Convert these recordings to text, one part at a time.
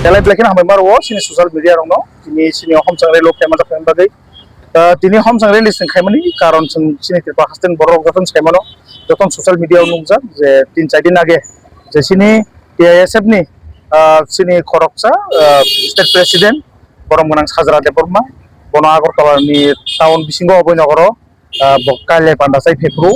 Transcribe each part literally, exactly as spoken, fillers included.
Belai belai kheno hambai maro chini social media rokno, tini chini homchang rally khaima jak khaima bagwi. Ah, tini homchang rally chwng khaimani karon chwng chini Tripura hasteni borok rok jotono saimano, jotono social media o nukjak je tin char din age je chini T I S F ni, ah, chini khoroksa, ah, state president Borom gwnang Sajra Debbarma, bono Agartala ni town bisingo oboi nogoro, ah, bo kailai panda chai phaiphuru,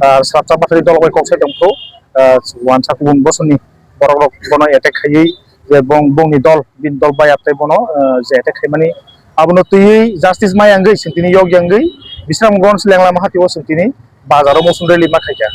ah, swrapsa bathari dol bai kok sai tongphuru, ah, wansa kubun bosoni borok rok bono attack khaiwi je bong-, bongni dol, bini dol bai atai bono, ah, je attack khaimani abono twiwi justice ma yangwi chwng tini yok yangwi Bisramganj Lenglama hatio chwng tini bazaro motion rally ma khaikha.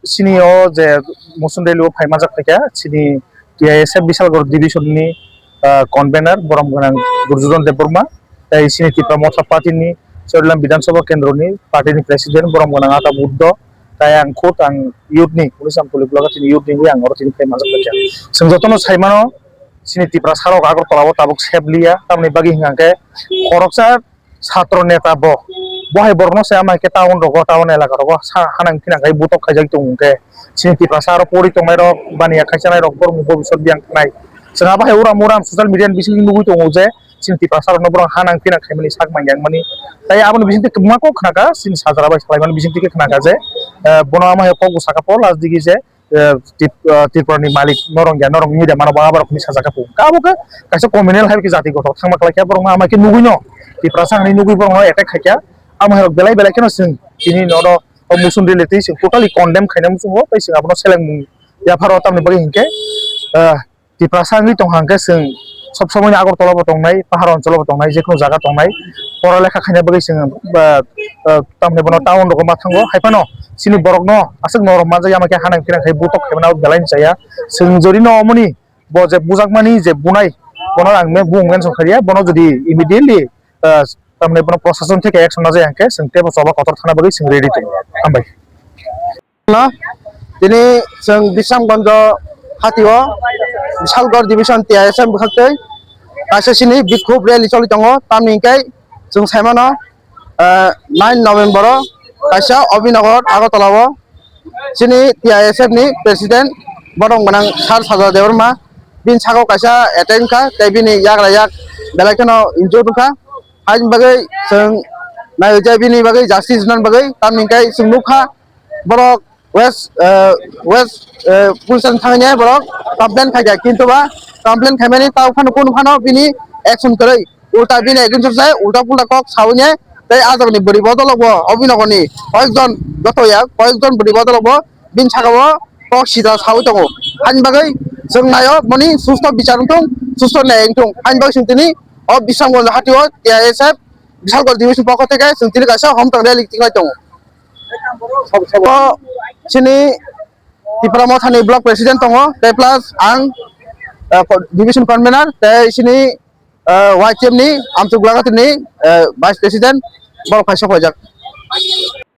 Chini o je motion rally o phai manjak phaikha chini T I S F Bishalgarh division ni, ah, convener Borom gwnang Durjodhon Debbarma, tei chini Tipra Motha Party ni Chorilam Bidhan Sabha Kendro ni party ni president Borom gwnang Ata Buddho, tei ang khud ang youth ni, Unisam Tuli Block ni youth ni wngwi ang oro tini phai manjak kha. Chwng jotono sai mano, chini Tiprasa rok Agartala o tabuk safe liya, tamoni bagwi hwnkha khe khoroksa satro neta bo, bo hai borokno se ama khe town rogo, town elaka rogo sa hanang phinang khai butok khaijak tongo khe, chini Tiprasa aro pori tongnai rok, baniya khaichanai rok borokni bobisot biyang thanai. Chwng abo hai uram uram social media ni bisingtwi nugwi tongo je, chini Tiprasa rokno borok hanang phinang khaimani sak manyang mani. Tai aboni bisingtwi kwbangma kok khnakha, chini Sajra bai salaimani bisingtwi khe khnakha je, eh, bono ama hai kok bo sakha po last digi je, eh, Tip-, eh, Tripura ni malik norok ya, norok ni media mano bo aborok ni sajak kha po. Ka abo khe kaisa communal hai khe jati gothok thangma khlai khe borok no ama khe nugwi no Tiprasa hinwi nugwi borok no attack khai kha. Amo hai rok belai belai kheno chwng tini nono o motion rally twi chwng totally condemn khaina muchungo, tei chwng abono selengmung yapharo tamni bagwi hinkhe, eh, Tiprasa wngwi tongkha hwnkhe chwng sob somoi no Agartala bo tongnai, pahar oncholo bo tongnai, jekhunu jaga tongnai, pora lekha khaina bagwi chwng, ba, ah, tamni bono town rogo ma thango, hai phano chini borok no aswk norok manjak ya, ama khe hanang phinang khai butok khaimano belai ni chaya. Chwng jori no omoni bo je bujakmani je bunai, bono ang me-, bung mention kharia, bono jodi immediately, ah, tamni bono prosason theke action najai hwnkhe chwng teibo choba kotor thana bagwi chwng ready tongo. Hambai. No, tini chwng Bisramganj hatio Bishalgarh division T I S F bwkhaktwi kaisa chini bikhub rally choli tongo, tamni hwnkhe chwng saimano, eh, nine November o kaisa Abhinagar Agartala o chini T I S F ni president borok gwnang Sir Sajra Debbarma bini saka o kaisa attack wngkha tei bini yagra yak belai kheno injured wngkha, haini bagwi chwng naiwi je bini bagwi justice nani bagwi, tamni hwnkhe chwng nukha borok West, eh, West, eh, police station thangwi borok complain khaikha, kintu ba complain khaimani tao phano kunu phano bini action kwrwi, ulta bini against o se ulta pulta kok sawi ne tei ah jagani bwrwi bodol bo Abhinagar ni koyekjon joto ya koyekjon bwrwi bodol bo bini saka o kok sida sawi tongo. Haini bagwi chwng naio boni susto bichar wngthung, susto nyai wngthung, haini bagwi chwng tini o Bisramganj hatio T I S F Bishalgarh division pokho theke chwng tini kaisa homtang rally tikhlai tongo. O chini Tipra Mothani block president tongo, tei plus ang, eh, co-, division convener, tei chini, eh, Y T F ni Amchuk Lagati ni, eh, vice president, borok kaisa khoijak.